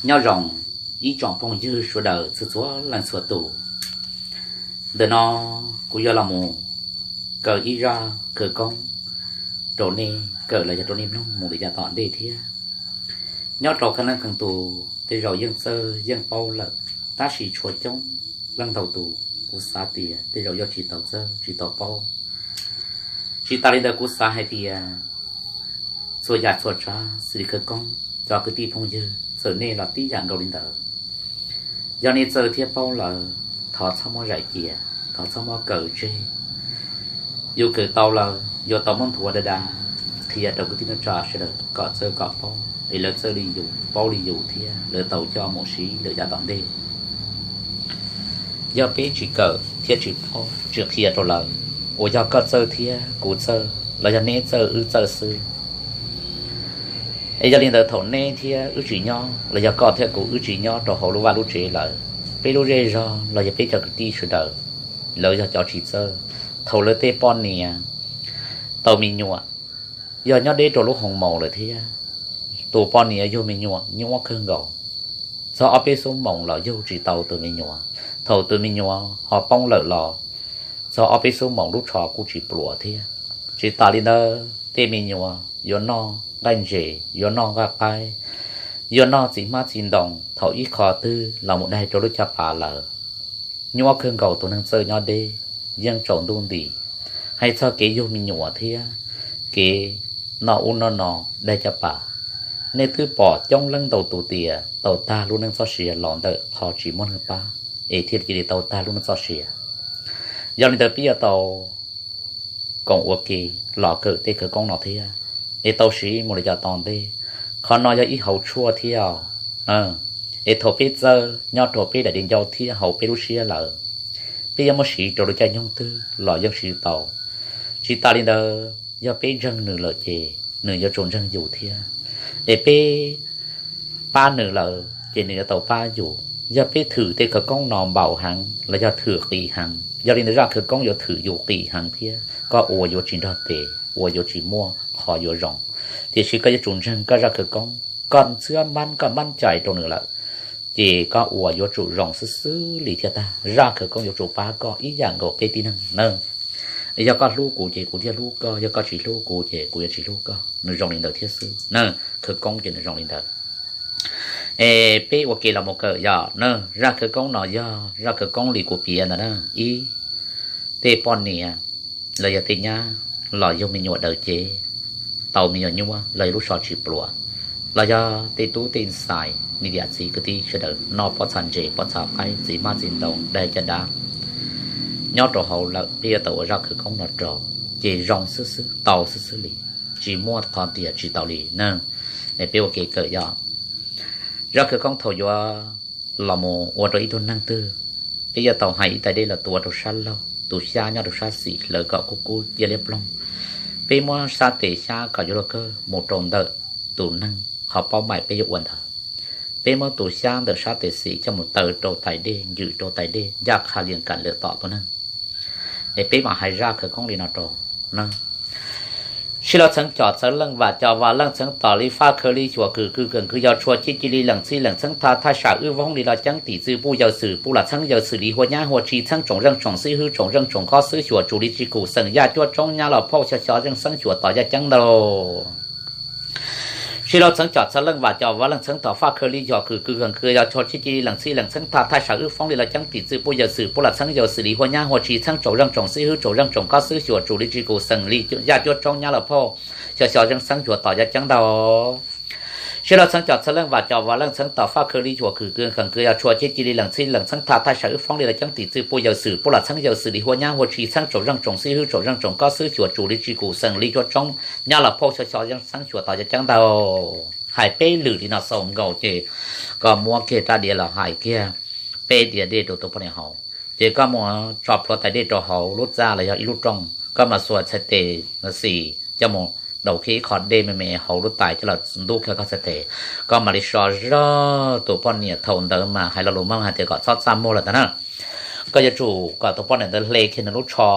Nyob zoo ib tsoom phooj ywg sawv daws txhua txhua leej txhua tus. Ntawm no kuv yuav los mus kawm ib zaj khawv koob rau nej kawm los yog rau nej mloog mus lawm yav tom ntej thiab. Nyob rau qee leej qee tus tej zaum yeej txawj yeej paub lawm, tab sis tshuav coob leej ntau tus kuv xav tias tej zaum yuav tsis tau txawj tsis tau paub. Tsis tas li ntawd kuv xav hais tias txhua yam txhua tsav xws li khawv koob cov kwv tij phooj ywg txawm nej los tib yam nkaus li ntawd. Yog nej txawj thiab paub lawm, thov txhob muab zais cia, thov txhob muab kawm tseg. Yus kawm tau lawm yuav tau muab nthuav da da qhia rau kwv tij neej tsa sawv daws kom txawj kom paub es lawv txawj li yus paub li yus thiab lawv tau coj mus siv lawm yav tom ntej. Yog peb tsis kawm thiab tsis paub tsis qhia rau lawv, uas yog koj txawj thiab kuv txawj los yog neb txawj wb txawj xwb, es yog li ntawd thaum neb thiab wb tsis nyob los yog koj thiab kuv wb tsis nyob rau hauv lub vaj lub tsev lawm, peb lub zej zog los yog peb cov kwv tij sawv daws, lawv yog cov tsis txawj. Thaum lawv tej poj niam tau me nyuam, yog nyob deb rau lub hoo maus lawm thiab, tus poj niam yug me nyuam nyuaj kawg nkaus. Txog ob peb xuab moos los yug tsis tau tus me nyuam. Thaum tus me nyuam ho poob lawm los txog ob peb xuab moos lub tsho kuj tsis pluav thiab. Tsis tas li ntawd tej me nyuam yuav noj nqaij ntses, yuav noj nqaij qaib, yuav noj txiv hmab txiv ntoo, thaum ib qho twg los mus daig rau lub caj pas lawm. Nyuaj kawg nkaus tus neeg txawj nyob deb yeej tsaus ntuj nti. Hais txog kev yug me nyuam thiab kev noj ub noj no daig caj pas, nej twb pom coob leej ntau tus tias tau tag lub neej txoj sia los ntawm qhov tsis muaj neeg pab, es thiaj li tau tag lub neej txoj sia. Yog li ntawd peb yuav tau koom ua ke los kawm tej khawv koob no thiab, es tau siv mus lawm yav tom ntej. Qhov no yog ib hauv tshuaj thiab, es thaum peb txawj nyob rau peb daim di ncauj thiab hauv peb lub siab lawm, peb yuav muab siv rau lub caij nyoog twg los yeej siv tau. Tsis tas li ntawd yog peb ntseeg nws lawm ces nws yuav tsum ntseeg yus thiab, es peb pab nws lawm ces nws yuav tau pab yus. Yog peb thwm tej khawv koob no npaum heev los yog thwm qis heev, yog li ntawd zaj khawv koob yuav thwm yus qis heev thiab koj ua yuav tsis nrog tes, ua yuav tsis muaj qhov yuav zoo. Tiam sis koj yuav tsum ntseeg koj zaj khawv koob, koj ntxhiab npab koj npab cais rau nws lawm, ces koj ua yuav tsum zoo xwb xwb li thiab tag. Zaj khawv koob yuav tsum pab koj ib yam nkaus peb tib neeg na. Yog koj hlub kuv ces kuv thiaj hlub koj, yog koj tsis hlub kuv ces kuv yuav tsis hlub koj. Nws zoo li ntawd thiab xwb na, khawv koob ces nws zoo li ntawd. Es peb ua ke los mus kawm yom na. Zaj khawv koob no yog zaj khawv koob li kuv piav ntawd na. Ib, tej poj niam los yog tej nyab los yug me nyuam daws cev, tau me nyuam nyuaj los yog lub tsho tsis pluav, los yog tej tub tej ntxhais niam txiv kwv tij sawv daws noj pob txha ntses pob txha qaib txiv hmab txiv ntoo daig caj dab nyob rau hauv lawm, peb yuav tau ua zaj khawv koob no rau, ces zoo xwb xwb tau xwb xwb li, tsis muaj qhov tias tsis tau li na. Es peb ua ke kawm yom. Zaj khawv koob thaum yuav los mus ua rau ib tug neeg twg, peb yuav tau hais ib tais dej los tuav rau sab laug, tus xyab nyob rau sab xis hlawv kom kub kub ciaj liab ploog. Peb muab sab tes xyab kom yuav luag kawg mus rau ntawm tus neeg qhov paub maim peb yuav ua ntawd. Peb muab tus xyab ntawm sab tes xis coj mus taw rau tais dej, ncwm rau tais dej ncaj qha lias kam lawm tom tus neeg. Es peb mam hais zaj khawv koob li no rau. Sib laug txheeb com txhawv leej vam com vam leej txheeb tom li faj khawv li xyuas kws kws keem kws yog tshua cib ci li leem txhij leem txheeb tha thaj sam wb voob li los ceeb tim txwm puj yawg xwm puj lam txheeb yawg xwm li hua nyab hua tsi txheeb tsoom zeej tsoom xib hwb tsoom zeej tsoom kob xwb xyuas tsum li tsi kum xeem yaj cuab tsoob nyab los phauj xyov xyov zeej xeeb xyuas tom yaj ceeb ntau. Sib laug txheeb com txhawv leej vam com vam leej txheeb tom faj khawv li xyuas kws kws keem kws yog tshua cib ci li leem txhij leem txheeb tha thaj sam wb voob li los ceeb tim txwm puj yawg xwm puj lam txheeb yawg xwm li hua nyab hua tsi txheeb tsoom zeej tsoom xib hwb tsoom zeej tsoom kob xwb xyuas tsum li tsi kum xeem li yaj cuab tsoob nyab los phauj xyov xyov zeej xeeb xyuas tom yaj ceeb ntau. Sib laug txheeb com txhawv leej vam com vam leej txheeb tom faj khawv li xyuas kws kws keem kws yog tshua cib ci li leem txhij leem txheeb tha thaj sam wb voob li los ceeb tim txwm puj yawg xwm puj lam txheeb yawg xwm li hua nyab hua tsi txheeb tsoom zeej tsoom xib hwb tsoom zeej tsoom kob xwb xyuas tsum li tsi kum xeem li cuab tsoob nyab los phauj xyov xyov zeej xeeb xyuas tom yaj ceeb ntau. Hais peb lwm li no xaus nkaus ces koj muab kiag rab diav los hais kiag peb diav dej rau tus poj niam haus, ces koj mus tso plhuav tais dej rau hauv lub txaj los yog ib lub rooj, koj mam xuas txhais tes xis coj mus daus kiag ib qho dej me me hauv lub tais coj los ntub kiag koj txhais tes, koj mam li so zog tus poj niam. Thaum ntawd mas hais lo lus Hmoob hais tias kom txhob txaj muag lawm ntag na. Koj yuav tsum kom tus poj niam ntawd hle kiag nws lub tsho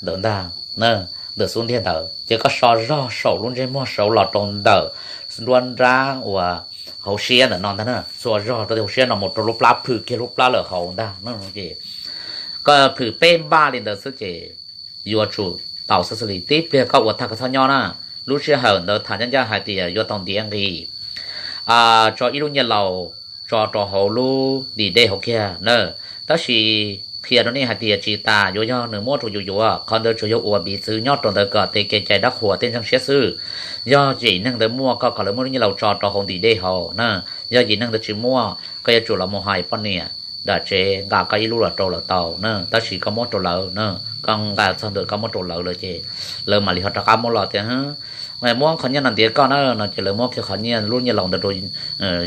ntawd ntag, ntawm xub ntiag ntawd ces koj so zog saum lub ntsej muag saud los rau ntawm nruab nrab uas hauv siab ntawm no ntag na, txhua zog rau hauv siab no mus rau lub plab, plhws kiag lub plab lawm hauv ntag no ces koj plhws peb npaj li ntawd xwb ces yuav tsum tau xwb xwb li. Tib pliag koj ua tag koj txhob nyob na. Lub sij hawm ntawd tham ncaj ncaj hais tias yuav tau ntiav nqis tso ib lub nyiaj laus tso rau hauv lub ntim dej hauv kiag na. Tab sis qhia rau nej hais tias tsis tas yuav yog nws muab rau yus yuav, qhov ntawd tsuas yog ua piv txwv nyob rau ntawd kom tej kev cai dab qhuas tej ntseeg siab xwb. Yog yim neeg ntawd muaj koj kom lawv muab lub nyiaj laus tso rau hauv ntim dej hauv na. Yog yim neeg ntawd tsis muaj, koj yuav tsum los mus hais poj niam nram tsev nqa koj ib lub los rau lawv tau na, tab sis koj muab rau lawv na, koj nqa txog ntawm koj muab rau lawv lawm ces lawv mam li ho rov qab muab los tias muab qhov nyiaj no ntiav koj na no ces lawv muab kiag qhov nyiaj, lub nyiaj laus ntawd rau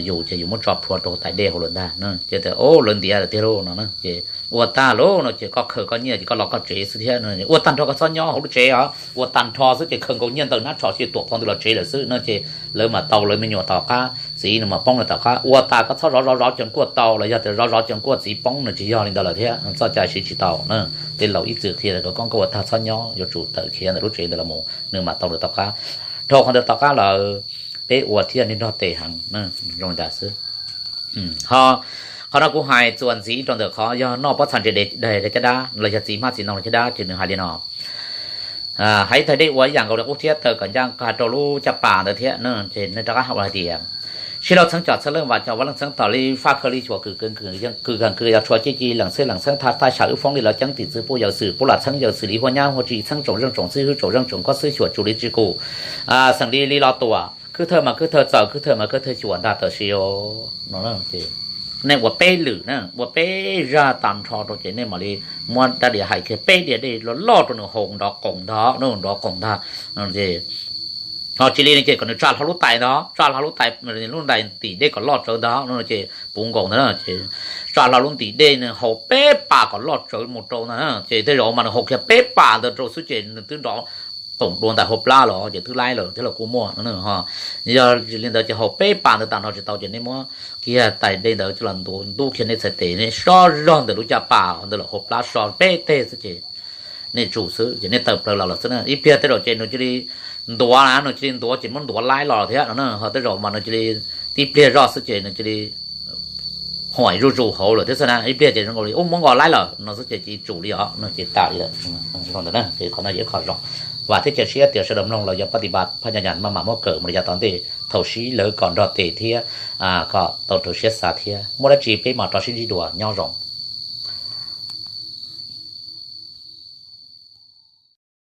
yus ces yus muab tso plhuav rau tais dej hauv lawm ntag na. Ces tias o, lawv ntiav lawm tiag lauj no na. Ces ua tag lauj no ces koj khaws koj nyiaj ces koj los koj tsev xwb thiab. Ua tag nrho koj txhob nyob hauv lub tsev os, ua tag nrho xwb ces khaws nkaus nyiaj ntawm hnab tsho ces tuam phau ntawd los tsev lawm xwb no ces lawv mam tau lawv me nyuam tom qab, txiv nws mam poob nws tom qab. Ua tas koj txhob zov zov zov ces kuaj tau los yog tias zov zov ces kuaj txiv poob nws tsis yog li ntawd lawm thiab, txoj cai siv tsis tau na. Tej laus ib txwm qhia kom koj ua tag txhob nyob, yuav tsum tawm khiav ntawm lub tsev ntawd los mus nws mam tau nws tom qab. Dhau qhov ntawd tom qab lawm peb ua thiaj li nrog tes heev, zoo li ntawd xwb. Ho qhov no kuv hais txuas ntxiv rau ntawm qhov yog noj pob txha ntse daig caj dab los yog txiv hmab txiv ntoo caj dab ces nws hais li no. Hais ib tag dej ua ib yam nkaus li qub thiab taw kom ncaj nqa rau lub caj pas ntawd thiab ces nej rov qab hais tias, sib laug txheeb com txheeb leej vam com vaj leej txheeb tom li faj khawj li xyuas kws kws kws yog tshua cej ci leej txheeb leej txheeb thaj thaj sawm wb foob li lawv ceeb tim txwv puj yawm xwm puj lam txheeb yawm xwm li huaj nyab huaj tsi txheeb tsoom zeej tsoom txib hwb tsoom zeej tsoom koj xwb xyuas tsum li tsis kus xeem li li los tuam khwb thawj mas khwb thawj txawm khwb thawj mas khwb thawj xyuas ntag tawm si no. Nej ua peb lwm na, ua peb zaj tag nrho rau ces nej mam li muab rab diav hais kiag peb diav dej loj loj rau nws haus nrov qoos ntag, nrov qoos ntag. Ho tsis li no ces kom nws tsa hlo lub tais ntag, tsa hlo lub tais, lub ntais ntim dej kom loj tsawv ntag no ces puv nkaus ntag na ces tsa hlo lub ntim dej nws haus peb pas kom loj tsawv mus rau ntag na ces tej zaum mas nws haus kiag peb pas ntawd rau xwb ces nws twb nrov qoos dua ntais hauv plab los ces twb laib lawm thiab los kuj muaj. Yog li ntawd ces haus peb pas ntawd tag nrho tsis tau ces nej muab kiag tais dej ntawd coj los ntub kiag nej txhais tes nej sob zog ntawm lub caj pas ntawd lawm hauv plab so peb teg xwb ces nej tsum xwb ces nej tawm plaws los lawm xwb na. Ib pliag tej zaum ces nws cia li ntuav na, nws cia li ntuav ces muab ntuav laib los thiab no na, ho tej zaum mas nws cia li tib pliag zoj xwb ces nws cia li huam zuj zus hauv lawm thiab xwb na. Ib pliag ces zoo nkaus li ub muab nqos laib lawm no xwb ces cia li tsum li os no ces tas li lawm. Qhov no yog ib qho zoo. Vam thiab cia siab tias sawv daws mloog los yog pab ti pa phaj nyaj nyaj maj mam muab kawm mus li yav tom ntej thaum sib lawv kom nrog tes thiab kom tau raws siab xav thiab muaj dab tsi peb mam rov sib ntsib dua, nyob zoo.